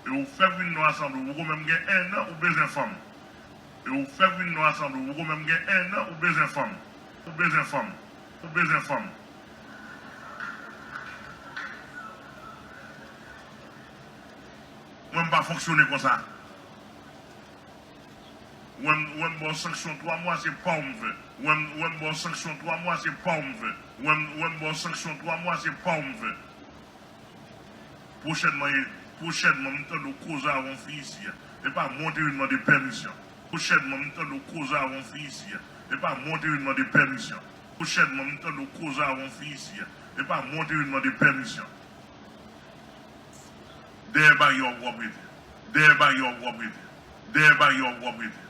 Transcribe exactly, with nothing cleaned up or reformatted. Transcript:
E ou fèk vin nan asanble, ou poko menm gen ennan, ou bezwen fanm. E ou fèk vin nan asanble, ou poko menm gen ennan, ou bezwen fanm. Ou bezwen fanm. Ou bezwen fanm. Mwen, m pa fonksyone konsa. Ou wè m, ou wè m ba w sanksyon twa mwa, se pa w m fè. Ou wè m, ou wè m ba w sanksyon twa mwa, se pa w m fè. Ou wè m, ou wè m ba w sanksyon twa mwa, se pa w m fè. Pwochènman, pwochènman, m tande w koze avè yon fi isi a. E pa mwen w te vin mande pèmisyon. Pwochènman, m tande w koze avè yon fi isi a. E pa mwen w te vin mande pèmisyon. Pwochènman, m tande w koze avè yon fi isi a. E pa mwen w te vin mande pèmisyon. Dèyè baryè w ap rete. Dèyè baryè w ap rete. Dèyè baryè w ap rete.